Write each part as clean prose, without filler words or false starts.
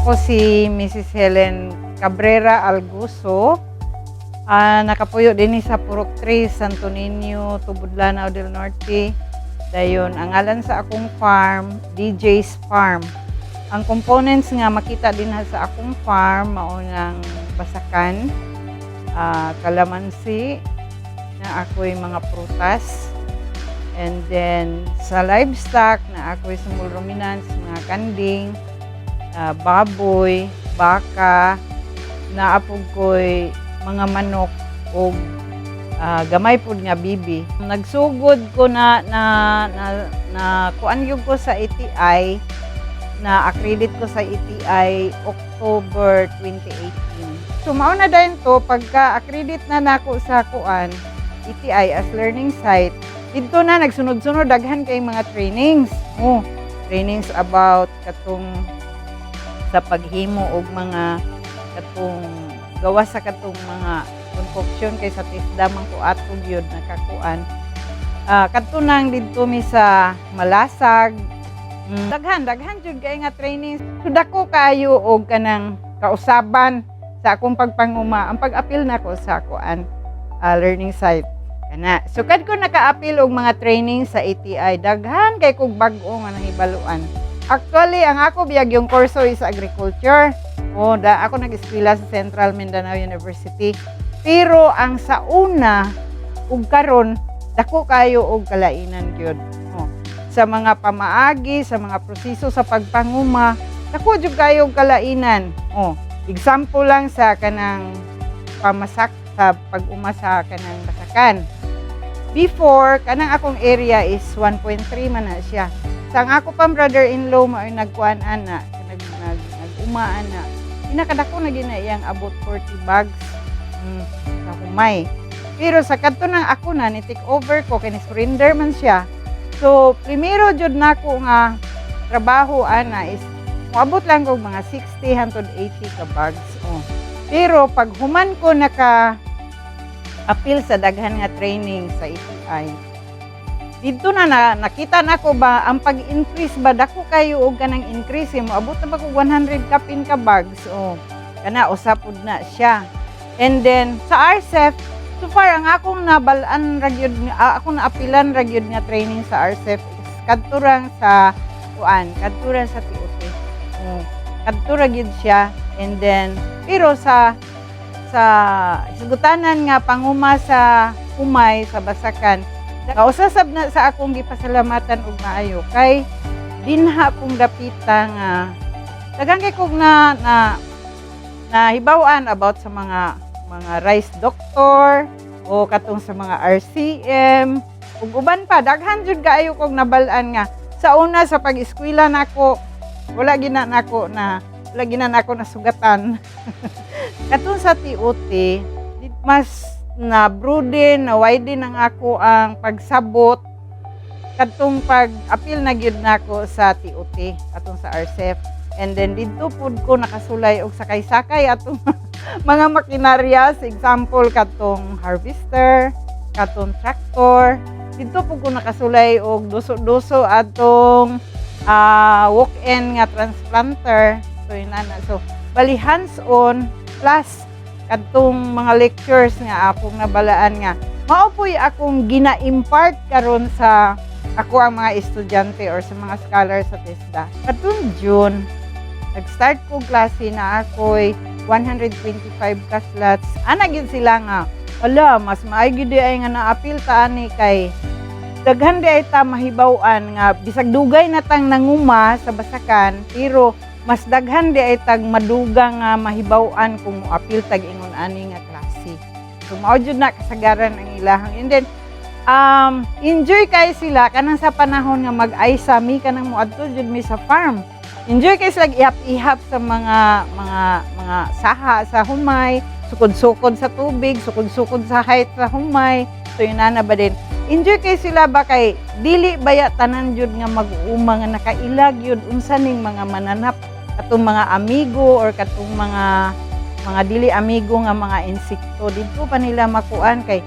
Ako si Mrs. Helen Cabrera Alguso. Nakapuyo dinhi sa Purok 3, Santo Niño, Tubod, Lanao del Norte. Dayon, ang ngalan sa akong farm, DJ's Farm. Ang components nga makita dinha sa akong farm mao nang basakan, kalamansi, naa ako'y mga prutas, and then sa livestock naa ako'y small ruminants, mga kanding, baboy, baka, naa pud ko'y mga manok ug gamay pud nga bibi. Nagsugod ko na kuan gyud ko sa ATI, na accredit ko sa ATI October 2018. So mao na dayon to, pagka accredit na nako sa kuan ATI as learning site, didto na nagsunod-sunod daghan kay mga trainings. Oh, trainings about katong sa paghimo og mga katong gawas sa katong mga concoction kay sa TESDA man ko ato gyud nakakuan. Kadto nang didto mi sa Malasag. Daghan daghan jud kay nga training. So dako kaayo og kanang kausaban sa akong pagpanguma ang pag-apil nako sa kuan learning site. Kana. So kad ko naka-apil og mga training sa ATI, daghan kay kog bag-o nga nahibaluan. Actually, ang ako biyag yung kurso is agriculture. O, da ako nag-eskwela sa Central Mindanao University. Pero ang sa una ug karon, dako kayo og kalainan gyud. Oh, sa mga pamaagi, sa mga proseso sa pagpanguma, dako jud kayo og kalainan. Oh, example lang sa kanang pamasak sa pag-uma sa kanang basakan. Before, kanang akong area is 1.3 man na siya. Sa ang ako pang brother-in-law mao nagkuan ana, nag nag nag-uma ana. Pinakadako na gina iyang abot 40 bags sa humay. Pero sa kadto nang ako na ni take over ko kay ni surrender man siya. So primero jud nako nga trabaho ana is moabot lang kog mga 60 hangtod 80 ka bags. Oh. Pero pag human ko naka apil sa daghan nga training sa ATI, didto na nakita nako ba ang pag-increase ba, dako kayo og kanang increase eh, moabot na ba kog 100 kapin ka bags. Oh, kana usa pud na siya. And then sa RCEF, so far ang akong nabal-an ra gyud, akong naapilan ra gyud nga training sa RCEF is kadto rang sa kuan, kadto rang sa TOT. Oh, kadto ra gyud siya. And then pero sa hisgutanan nga panguma sa humay sa basakan, kausa sab na sa akong gipasalamatan og maayo kay dinha pong dapita nga daghan kay kog na nahibaw-an about sa mga rice doctor o katong sa mga RCM ug uban pa. Daghan jud kaayo kog nabal-an nga sa una sa pag-eskwela nako wala gina nako nasugatan. Katong sa TOT, mas na broaden, na widen ang ako ang pagsabot kadtong pag-apil na gyud nako sa TOT, atong sa RCEF. And then didto pud ko nakasulay og sakay-sakay atong mga makinaryas, example katong harvester, katong tractor. Didto pud ko nakasulay og duso-duso atong walk-in nga transplanter. So yun na. So bali hands-on plus kadtong mga lectures nga akong nabalaan nga mao po'y akong gina-impart karon sa ako ang mga estudyante or sa mga scholars sa TESDA. Katong June, nag-start ko klase na ako'y 125 ka slots. Ana gyud sila nga, "Ala, mas maayo gyud ay nga naapil ta ani kay daghan di ay ta mahibaw-an nga bisag dugay na tang nanguma sa basakan, pero mas daghan di ay tag madugang nga mahibaw-an kung moapil tag ingon ani nga klase." So mao jud na kasagaran ang ilahang. And then enjoy kay sila kanang sa panahon nga mag-aysa mi, kanang moadto jud mi sa farm. Enjoy kay sila ihap-ihap sa mga saha sa humay, sukod-sukod sa tubig, sukod-sukod sa height sa humay. So yun na ba din. Enjoy kay sila ba kay dili baya tanan jud nga mag-uuma nga nakailag yun unsa ning mga mananap, katong mga amigo or katong mga dili amigo nga mga insekto. Didto pa nila makuan kay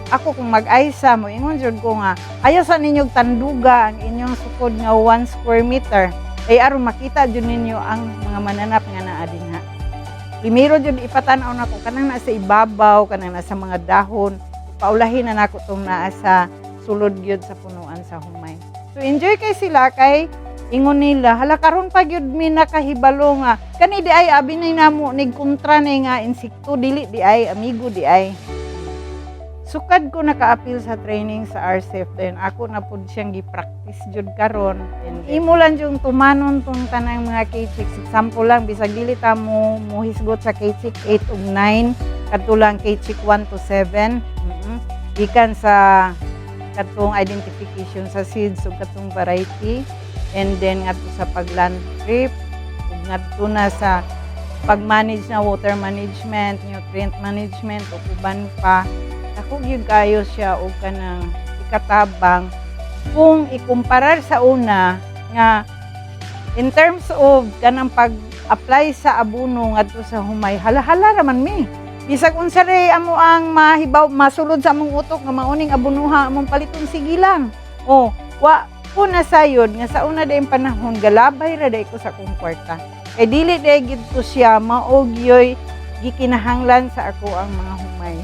ako kung mag-aysa mo ingon jud ko nga ayaw sa ninyong tanduga ang inyong sukod nga 1 square meter. Ay aron makita jud ninyo ang mga mananap nga naa dinha. Primero jud ipatan-aw nako kanang nasa ibabaw, kanang nasa mga dahon. Paulahin na nako tong naa sa sulod gyud sa punuan sa humay. So enjoy kay sila kay ingon nila, "Hala, karon pa gyud mi nakahibalo nga kani di ay abi nay namo nig kontra ni nga insekto, dili di ay amigo di ay." Sukad ko naka-apil sa training sa RCEF, then ako na pud siyang gi-practice jud karon. And imo lang yung tumanon tong tanang mga K-checks. Example lang, bisag dili ta mo mohisgot sa K-check 8 ug 9, kadto lang K-check 1 to 7. Gikan sa katong identification sa seeds ug katong variety, and then ngadto sa pagland trip ug ngadto na sa pag-manage na water management, nutrient management ug uban pa. Dako gyud kayo siya og kanang ikatabang kung ikumparar sa una nga in terms of kanang pag-apply sa abono ngadto sa humay, hala-hala ra man mi. Bisag unsa ray amo ang mahibaw, masulod sa among utok nga mauning abonoha among paliton, sige lang. Oh, wa ko nasayod nga sa una dayong panahon galabay ra day ko sa akong kwarta. Kay dili day gid ko siya mao gyoy gikinahanglan sa ako ang mga humay.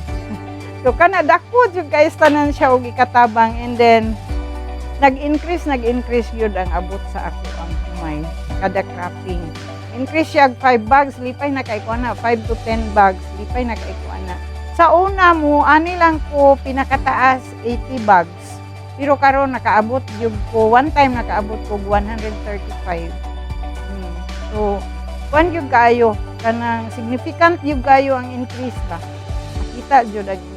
So kana, dako jud kay tanan siya og ikatabang, and then nag-increase gyud ang abot sa ako ang humay kada cropping. Increase siya og 5 bags, lipay na kay ko na 5 to 10 bags, lipay na kay ko ana. Sa una mo ani lang ko pinakataas 80 bags. Pero karon nakaabot gyud ko, one time nakaabot ko 135. So kuan gyud kaayo, kanang significant gyud kaayo ang increase ba. Makita gyud ang increase.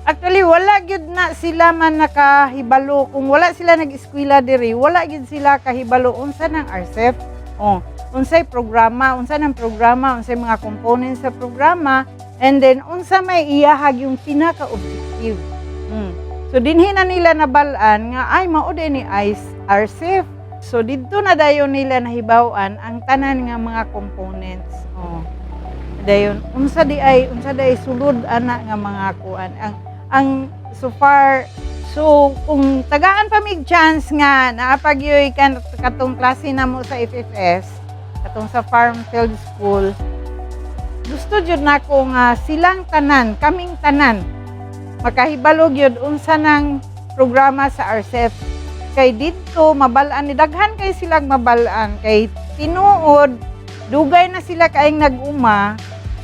Actually, wala gyud na sila man nakahibalo. Kung wala sila nag-eskwela diri, wala gyud sila kahibalo unsa nang RCEF. Oh, unsay programa, unsa nang programa, unsay mga components sa programa, and then unsa may iyahag yung pinaka-objective. So dinhi na nila nabal-an nga ay mao din ni ICE RCEF. So didto na dayon nila nahibaw-an ang tanan nga mga components. Oh. Dayon unsa di ay sulod ana nga mga kuan ang so far. So kung tagaan pa mig chance nga naa pa gyoy kan katong klase namo sa FFS, katong sa Farm Field School, gusto jud nako nga silang tanan, kaming tanan, makahibalo gyud unsa nang programa sa RCEF, kay didto mabal-an ni daghan kay silang mabal-an, kay tinuod dugay na sila kaayong nag-uma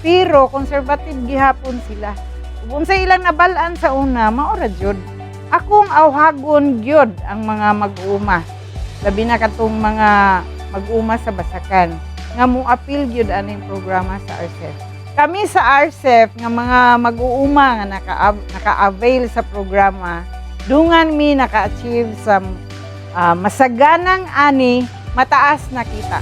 pero conservative gihapon sila. Ug unsay ilang nabal-an sa una, mao ra jud. Akong awhagon gyud ang mga mag-uuma, labi na katong mga mag-uma sa Basakan, nga mo-apil gyud aning programa sa RCEF. Kami sa RCEF nga mga mag-uuma nga naka-avail sa programa, dungan mi naka-achieve sa masaganang ani, mataas na kita.